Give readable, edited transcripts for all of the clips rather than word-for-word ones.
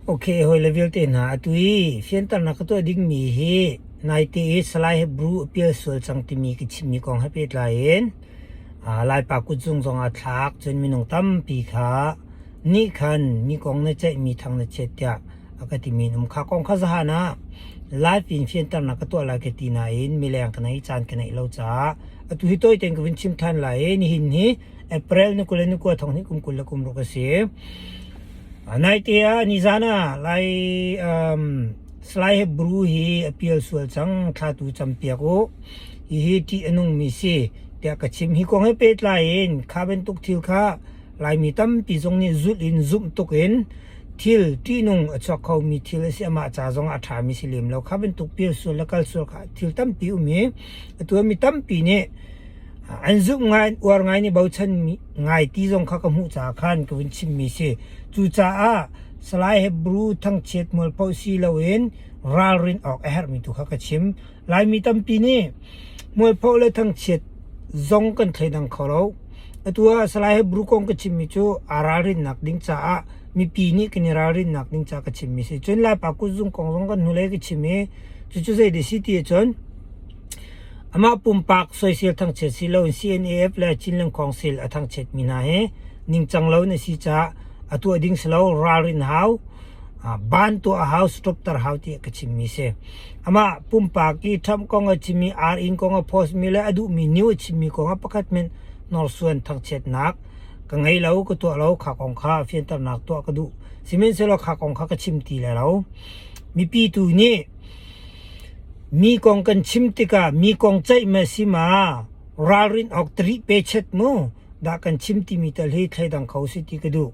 Ok, hawile vialte hna, atu i fianternak ka tuah dingmi hi naite i Salai Hebru a pial sual cang timi ka chimmi kong he pehtlai in Laipa kutzung zong aa thlak, cun minung tampi kha nih khan mi kong na ceihmi thang na chiat tiah a ka timi an um. Kha kong kha zahan ah live in fianternak ka tuah lai ka ti nain mileng ka nei caan ka neih lo caah atu hi tawi tein ka vun chim ṭhan lai i nihin hi April ni 20 ni kua thong hnih kum 26 a si. Naite ah nizan ah Lai um, Salai Hebru hi a pial sual cang thlatu campiak u. Hihi ṭih a nungmi si tiah ka chim. Hi kong he pehtlai in kha bantuk thil kha Laimi tampi zong nih zulh in zumh tuk in thil ṭihnung a chuak khomi thil a si amah ca zong ah a ṭhami si lem lo. Kha bantuk pial sual le kal sual kha thil tampi um i atu ah mi tampi nih An zumh ngai, an uar ngai nih bochan ngai ti zong kha ka hmuh caah khan ka vun chimmi si. Cucaah Salai Hebru thangchiat mualpho si loin ralrin awk a herhmi tu kha ka chim. Laimi tampi nih mualpho le thangchiat zong kan thleidang kho lo. Atu ah Salai Hebru kong ka chimmi cu aa ralrinnak ding caah mipi nih kan i ralrinnak ding caah ka chimmi si. Cun Laipa kutzung kong zong kan hnulei ka chim i cucu zei dah si ti ahcun Amah pumpak soisel thangchiat si loin CNAF le Chinland Council a thangchiatmi hna hi ningcang lo in a si caah a tuah ding si lo, ralrin hau, ban tuah a hau, stop ter hau tiah ka chimmi si. Amah pumpak i Trump kong a chimmi, ar-inn kong a postmi le a duhmi new a chimmi kong ah pakhat hmanh norsuan thangchiatnak ka ngei lo, ka tuah lo, kha kong kha fianternak tuah ka duh. Sihmanhsehlaw kha kong kha ka chim ti lai lo. Mipi tu nih Mi kong kan chim tikah mi kong ceih ma si ma ralrin awk tari pe chet mu dah kan chim timi tal hi thleidang kho si ti ka duh.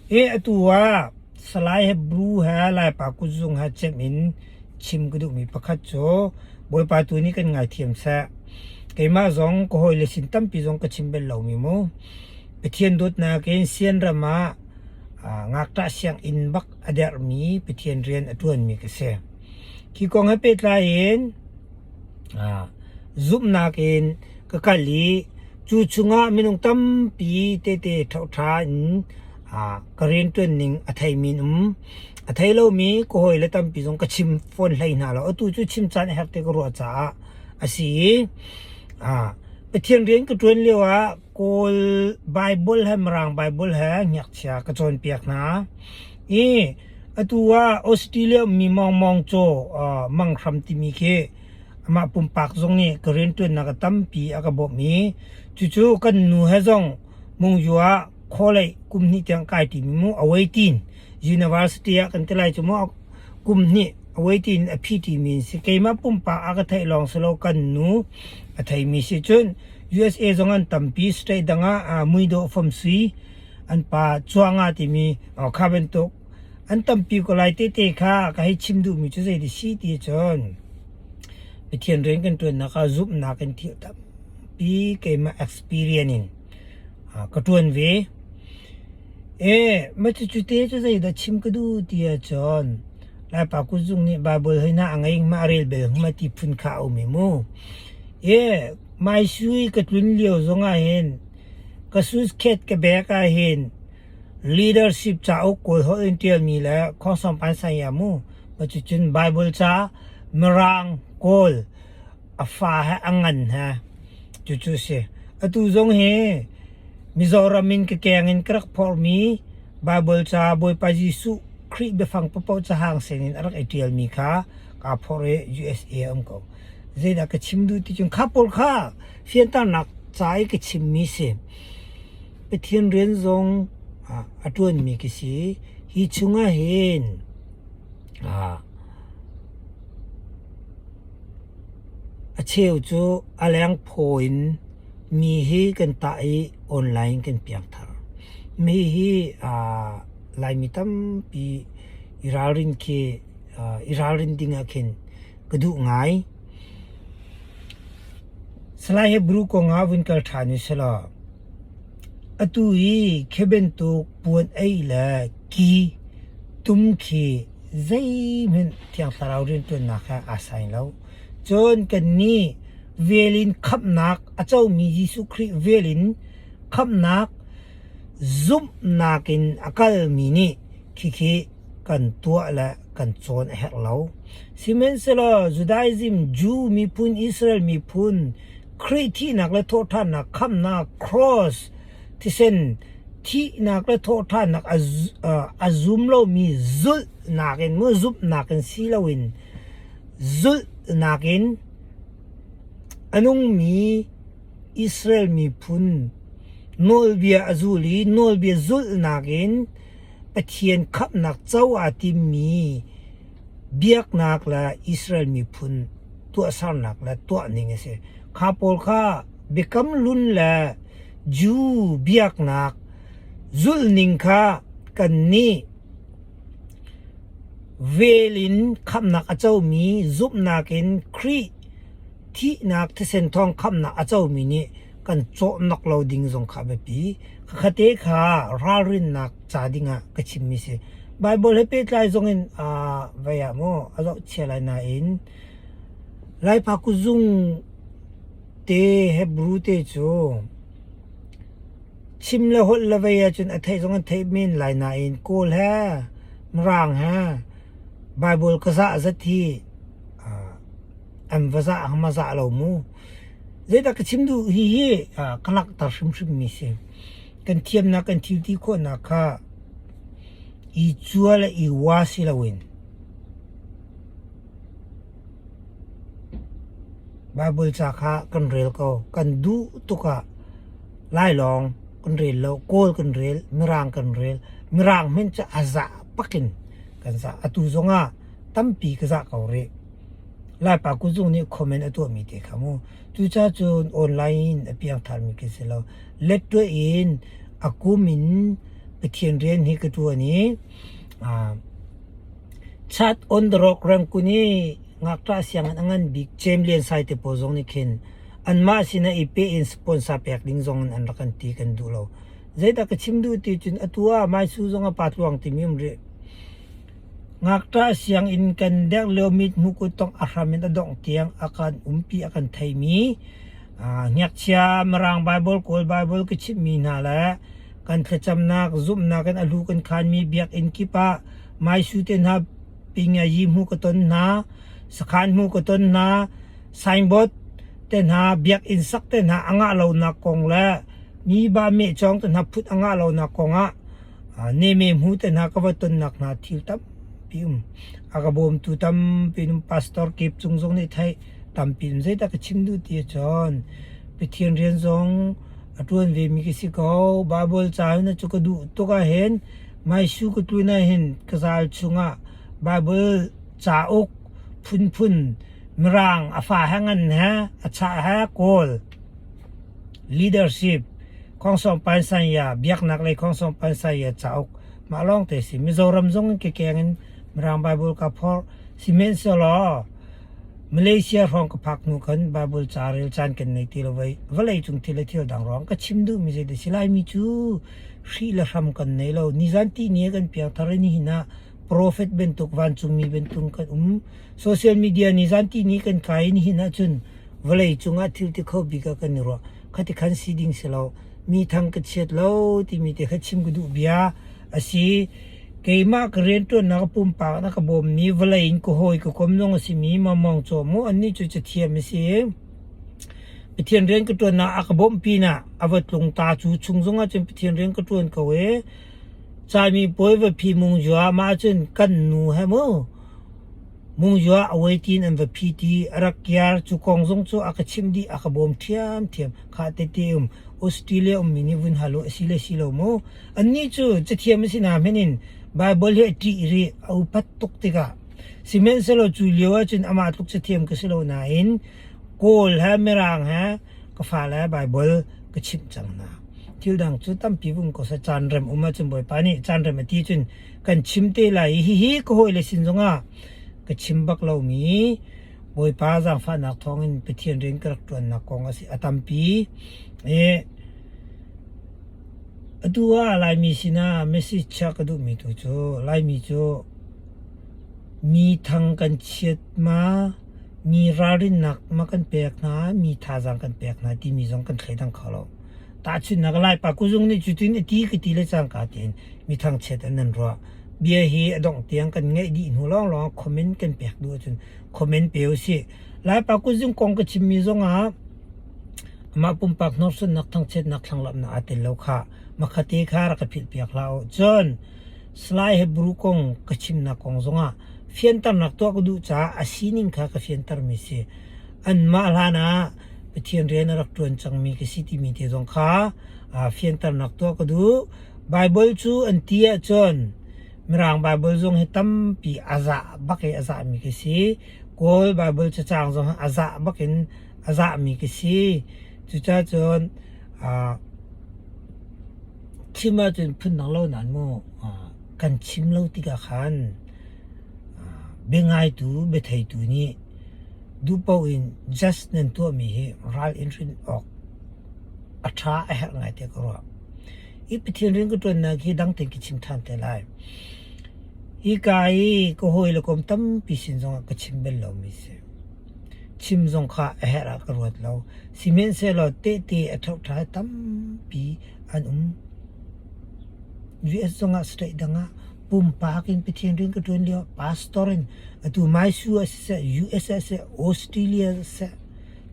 E atu ah Salai Hebru he Laipa kutzung he cem in chim ka duhmi pakhat cu Bawipa tu nih kan ngaithiam seh. Keimah zong ka hawile sin tampi zong ka chim bal lomi mu. Pathian dawtnak in Sianram ah ngakṭah sianginn bak a derhmi Pathian rian a ṭuanmi ka si. Khi kong he pehtlai in zumhnak in ka kal i cu chungah minung tampi tete ṭhoṭha in ka rianṭuan ning a theimi an um. A thei lomi ka hawile tampi zong ka chim fawn hlei hna lo. Atu cu chim caan a herh ti ka ruah caah a si i Pathian rian ka ṭuan lio ah Kawl Baibal he Mirang Baibal he ngakchia ka cawnpiak hna. I Atu ah Australia ummi Mawngmawng caw manghram timi khi amah pumpak zong nih ka rianṭuannak a tampi a ka bawmh i cucu kan nu he zong Mungyu ah khawleih kum hnih tiang kai ṭimi mu awaitin university ah kan ti lai cu mu kum hnih awaitin a phi ṭimi an si. Keimah pumpak a ka theih lawng si lo kan nu a theimi si cun USA zong an tampi state dang ah muidawh fomsui an pa Cuanga timi kha bantuk an tampi ko lai tete kha ka hei chim duhmi cu zei si ti cun Pathian rian kan ṭuannak ah zumhnak in thil tampi keimah experience in ka ṭuan ve. E, ma cucu te cu zeidah chim ka duh ti ahcun Laipa kutzung nih Bible hoi na a ngei ma a rel bel ma ti phun kha a um i mu. E, mai sui ka tlun lio zongah hin Ka suitcase ka bag ah hin leadership cauk Kawl holh in ṭialmi le Khongsong Pansanya mu cucun Bible ca Mirang Kawl a fa he a ngan he cucu si. Atu zong hi Mizoram in ka keng in ka rak phormi Bible ca Bawipa Jesuh Khrih biafang paohpaoh cahang sen in a rak i ṭialmi kha kaa phorh i USA a um ko. Zeidah ka chim duh ti cun kha pawl kha Fianternak ca i ka chimmi si. Pathian rian zong a ṭuanmi ka si. Hi chungah hin a cheu cu a lengphaw in mi hi kan tah i online kan piangthar. Mi hi Laimi tampi i ralrin khi i ralrin ding ah khin ka duh ngai. Salai Hebru kong ah vun kal ṭhan u silaw atu hi khi bantuk puan ei le ki tum khi zeihmanh Thiang Thlarau rianṭuannak he aa sai lo. Cun kannih vel in khamhnak a comi Jesuh Khrih vel in khamhnak zumhnak in a kalmi nih khikhi. kan tuah le kan cawn a herh lo. Sihmanhsehlaw Judaism, Jew miphun, Israel miphun, Khrih thihnak le thawhṭhannak, khamhnak, cross, thisen, thihnak le thawhṭhannak a zum lomi zulhnak in mu zumhnak in si loin zulhnak in a nungmi Israel miphun nawlbia a zul i nawlbia zulhnak in Pathian khamhnak co aa timmi biaknak le Israel miphun tuahsernak le tuahning a si. Kha pawl kha biakam hlun le Jew biaknak zulhning kha kannih vel in khamhnak a comi zumhnak in Khrih thihnak thisen thawng khamhnak a comi nih kan cawhnok lo ding zong kha a biapi. Khakate kha ralrinnak ca dingah ka chimmi si. Bible he pehtlai zong in vei ah maw a zohchia lai nain Laipa kuzung te Hebrew te cu chim le holh le vei ahcun a theih zong an theih men lai nain Kawl he Mirang he Bible ka zah zat hi an va zah ma zah lo mu. Zeidah ka chim duh hihi ka langhter hrimhrim mi si. Kan thiamnak kan thil ti khawhnak kha i cua le i ua si loin Baibal ca kha kan rel ko. Kan duh tuk ah Lai lawng kan rel lo, Kawl kan rel, Mirang kan rel. Mirang hmanh cu a zah bak in kan zah. Atu zongah tampi ka zah ko rih. Laipa kuzung nih comment a tuahmi te kha mu. Cucaah cun online in a piangtharmi ka si lo. Lettuah in a kum in Pathian rian hi ka ṭuan i Chat on the rock Rangoon i ngakṭah sianginn a ngan bik Cem Lian Sai te pawl zong nih khin anmah sinah i pe in sponsor pek ding zong in an rak kan ti kan duh lo. Zeidah ka chim duh ti cun atu ah Maisu zong a pa tluang timi um rih. Ngakṭah sianginn kan derh lio mithmuh kuttongh a hram in a dongh tiang a kan umpi a kan theimi ngakchia Mirang Baibal Kawl Baibal ka chimhmi hna le kan thlacamnak zumhnak in a hlu kan khanmi biakinn kip ah Maisu te hna pingayi hmu ka ton hna, sakhan hmu ka ton hna, signboard te hna, biakinn sak te hna a ngah lonak kong le mi ba meh cawng te hna phut a ngah lonak kong ah neme hmu te hna ka va tonnak hna thil tampi um. A ka bawmtu tampi um pastor kip cung zong nih theih tampi um zeidah ka chim duh ti ahcun Pathian rian zong a ṭuan vemi ka si ko. Baibal ca hin cu ka duh tuk ahhin Maisu ka tlun ahhin ka zal chungah Baibal cauk phunphun Mirang a fa he ngan he a chah he Kawl leadership Khongsong Pansanya biaknak lei Khongsong Pansanya cauk mah lawng te si. Mizoram zong in ke keng in Mirang Baibal ka phorh. Sihmanhsehlaw Malaysia hrawng ka phak hnu khan Baibal ca rel caan kan nei ti lo vei. Vawlei cung thil le thil dang ruang ka chim duhmi zei si Laimi cu hri le hram kan nei lo. Nizan ti ni kan piangthar i nihin ah prophet bantuk vancungmi bantuk kan um. Social media nizan ti ni kan kai i nihin ah cun vawlei cungah thil ti kho bik ah kan i ruah. Khati khan si ding si lo. Mi thang ka chiat lo timi te kha chim ka duh bia a si. Keimah ka rianṭuannak pumpak na ka bawmmi vawlei in ka hawi ka kom zong a simi Mamawng Caw mu annih cu cathiam a si. Pathian rian ka ṭuannak a ka bawmh pinah a va tlung ta cu chung zongah cun Pathian rian ka ṭuan ko i caimi puai va phi mungzua mah cun kan nu he mu mungzua a wei tiin an va phi ti a rak kiar cu kong zong cu a ka chimh dih a ka bawm ṭhiamṭhiam khah tete um Australia ummi nih vun hal u a si le si lo mu Annih cu cathiam a si na hmenh in Baibal hi a ṭih rih, a upat tuk tikah. Sihmanhsehlaw cu lio ahcun amah tluk cathiam ka si lo nain Kawl he Mirang he ka fale Baibal ka chimh cang hna. Thil dang cu tampi vung ko seh caan rem um ahcun Bawipa nih caan rem a ti cun kan chim te lai i hihi ka hawile sin zongah ka chim bak lomi Bawipa zaangfahnak thawngin Pathian rian ka rak ṭuannak kong a si a tampi. I Atu ah Laimi sinah message chiah ka duhmi tu cu Laimi cu mi thang kan chiat ma, mi ralrinnak ma kan pek hna, mi thazaang kan pek hna timi zong kan thleidang kho lo. Tahchunhnak Laipa kuzung nih cutin a ti ka ti le cangka tiin mi thangchiat an nan ruah. Bia hi a dongh tiang kan ngaih dih hnu lawnglawng ah comment kan pek duh ahcun comment pe usih. Laipa kutzung kong ka chimmi zongah amah pumpak hnorsuannak thangchiatnak thlanglamhnak aa tel lo khah. Makhate kha rak ka philhpiak hlah u. Cun Salai Hebrew kong ka chimnak kong zongah fianternak tuah ka duh caah a sining kha ka fiantermi si. Anmah hlan ah Pathian rian a rak ṭuan cangmi ka si timi te zong kha fianternak tuah ka duh. Baibal cu an ti ahcun Mirang Baibal zong hi tampi a zah bak i a zahmi ka si. Kawl Baibal cacang zong hi a zah bak in a zahmi ka si. Cucaah cun chim ahcun phundang lo nain mu kan chim lo tikah khan biangaitu, biatheitu nih duh paoh in just nan tuahmi hi ral in hrin awk a ṭha a herh ngai tiah ka ruah. Hi Pathian rian ka ṭuannak hi dang tein ka chim ṭhan te lai. Hika i ka hawi le kom tampi sin zongah ka chim bal lomi si. Chim zong kha a herh ah ka ruat lo. Sihmanhsehlaw tehte a ṭhoṭha tampi an um. US zongah state dang ah pumpak in Pathian rian ka ṭuan lio pastor in atu Maisu ah siseh, US ah siseh, Australia siseh,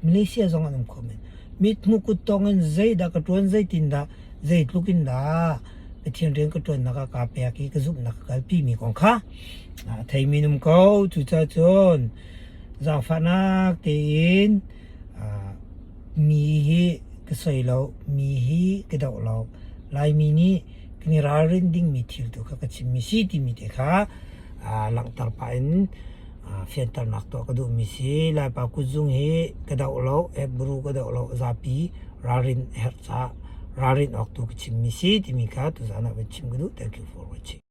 Malaysia zong an um kho men. Mithmuh kuttong in zeidah ka ṭuan, zeitindah, zeitluk in dah Pathian rian ka ṭuannak ah kaa pek i ka zumhnak ka kalpi mi kong kha a theimi um ko. Cucaah cun zaangfahnak tein mi hi ka soi lo, mi hi ka doh lo. Laimi nih kan i ralrin dingmi thil tu kha ka chimmi si timi te kha langhter pah in fianternak tuah ka duhmi si. Laipa kutzung hi ka doh lo, Hebrew ka doh lo, zapi ralrin a herh caah ralrin awk tu ka chimmi si timi kha tuzaan ah van chim ka duh. Thank you for watching.